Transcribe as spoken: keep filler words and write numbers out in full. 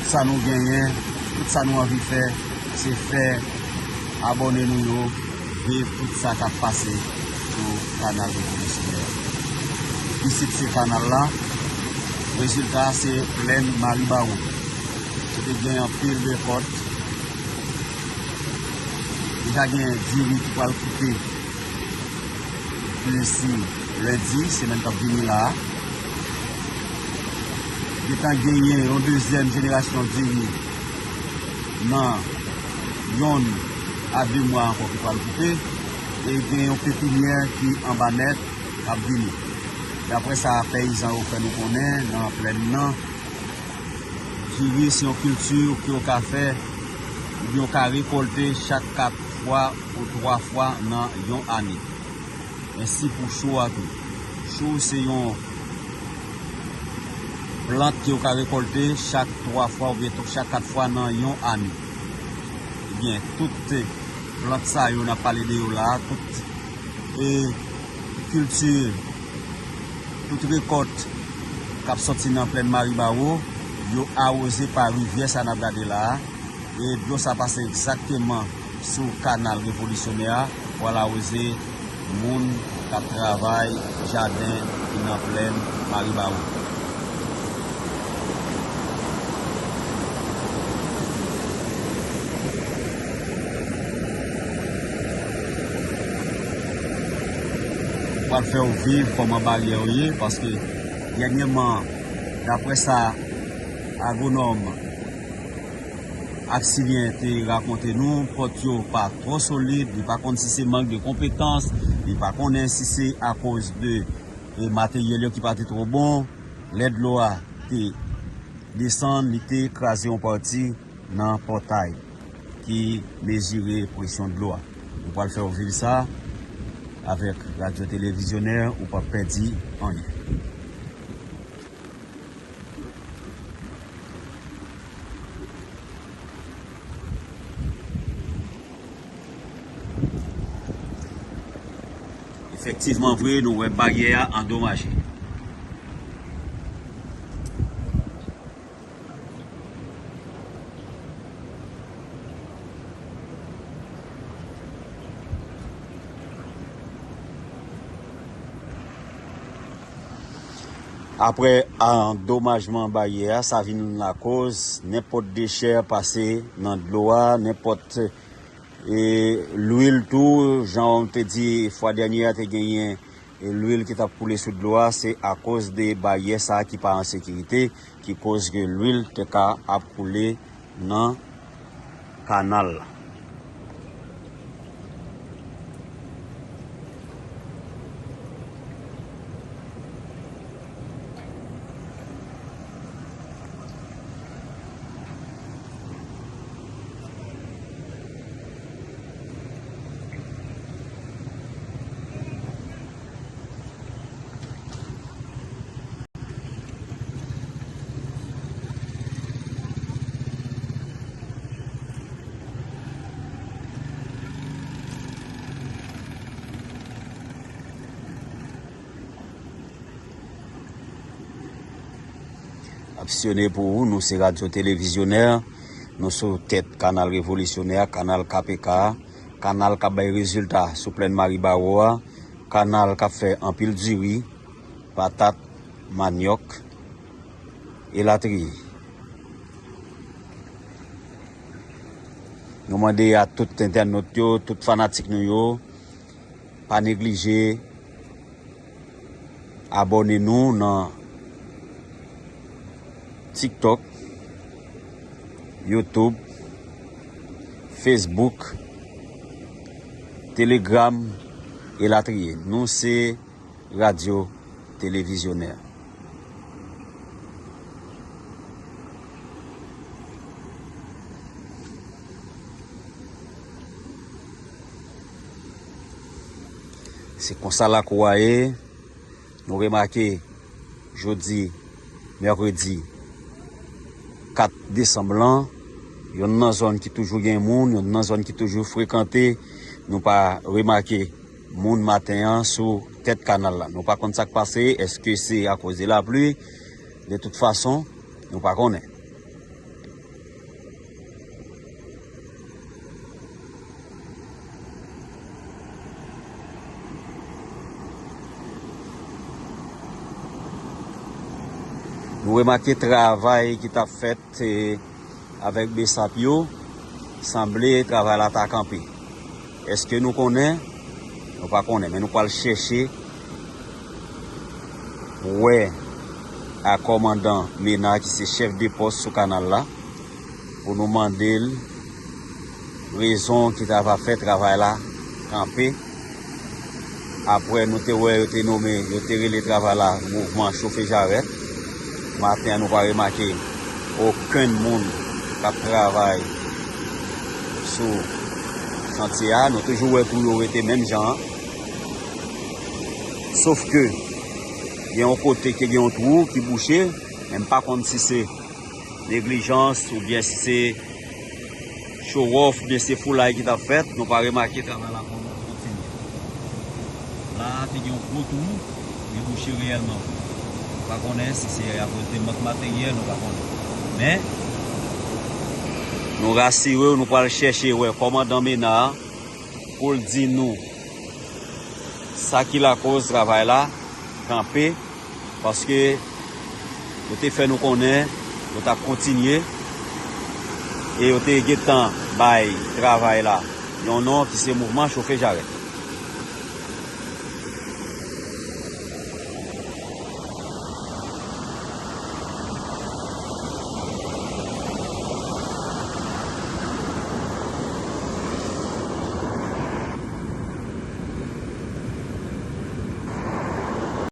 Sa nou genyen, tout sa nou anvi fè, se fè abòne nou yo viv tout sa k ap pase sou kanal Revolisyon. Isit se kanal la, rezilta a se plèn Maribawo. Yo te gen anpil rekòt, deja gen diri ki pral koupe. Disi lendi, semèn k ap vini la a, gentan genyen yon dezyèm jenerasyon diri nan yonn a de mwa ankò ki pral koupe, e gen yon pepinyè ki anba nèt k ap vini. Daprè sa peyizan yo fè nou konnen nan plèn nan, diri se yon kilti ke yo ka fè, ebyen yo ka rekòlte chak kat fwa ou twa fwa nan yon ane. Ensi pou cho a tou. Cho se yon plant ke yo ka rekòlte chak twa fwa oubyen tou chak kat fwa nan yon ane. Ebyen, tout plant sa yo n ap pale de yo la, tout, e, kilti, tout rekòt k ap sòti nan plèn Maribawo, yo awoze pa rivyè sa n ap gade la a. E dlo sa pase egzakteman sou kanal Revolisyonè a pou al awoze moun k ap travay jaden ki nan plèn Maribawo. Pral fè w viv kòman baryè yo ye, paske dènyèman, daprè sa agwonòm Aksilyen te rakonte nou, pòt yo pa twò solid, li pa konn si se mank de konpetans, li pa konnen si se akoz de, e, materyèl yo ki pa te twò bon. Lè dlo a te desann, li te kraze yon pati nan pòtay ki mezire presyon dlo a. Nou pral fè w viv sa avèk Radyo Televizyonè, ou p ap pèdi anyen. Efektivman vre, nou wè baryè a andomaje. Aprè andomajman baryè a, sa vin lakoz nenpòt dechè pase nan dlo a, nenpòt, e, lwil tou, jan w te di fwa dènyè a, te genyen, e, lwil ki t ap koule sou dlo a, se akoz de baryè sa a ki pa an sekirite ki koz ke lwil te ka ap koule nan kanal la. Ap siyone pou ou, nou se Radyo Televizyonè, nou sou tèt Kanal Revolisyonè a, Kanal K P K a, kanal k ap bay rezilta sou plèn Maribawo a, kanal k ap fè anpil diri, patat, manyòk, elatriye. Nou mande a tout entènot yo, tout fanatik nou yo, pa neglije abòne nou nan TikTok, YouTube, Facebook, Telegram, elatriye. Nou se Radyo Televizyonè. Se konsa lakou a ye. Nou remake jodi, mèkredi kat desanm lan, yonn nan zòn ki toujou gen moun, yonn nan zòn ki toujou frekante, nou pa remake moun maten an sou tèt kanal la. Nou pa konn sa k pase, èske se akoz de lapli? De tout fason, nou pa konnen. Nou remake travay ki t ap fèt, eh, avèk besap yo, sanble travay la ta kanpe. Èske nou konnen? Nou pa konnen, men nou pral chèche wè ak kòmandan Mena ki se chèf de pòs sou kanal la pou nou mande l rezon ki ta va fè travay la kanpe. Apre nou te wè yo te nome, yo te rele travay la mouvman chofe jarèt. Maten an nou pa remake okenn moun k ap travay sou chantye a. Nou toujou wè tou yo rete menm jan an. Sof ke gen yon kote ke gen yon twou ki bouche, men m pa konn si se neglijans oubyen si se show off, oubyen se foulay ki t ap fèt, nou pa remake travay la kontinye. La a te gen yon gwo twou, li bouche reyèlman. Nou pa konnen si se akoz de mank materyèl, nou pa konnen. Men, nou rasire w, nou pral chèche wè kòmandan Mena a pou l di nou sa ki lakoz travay la kanpe, paske yo te fè nou konnen yo t ap kontinye e yo te gentan bay travay la yon non ki se mouvman chofe jarèt.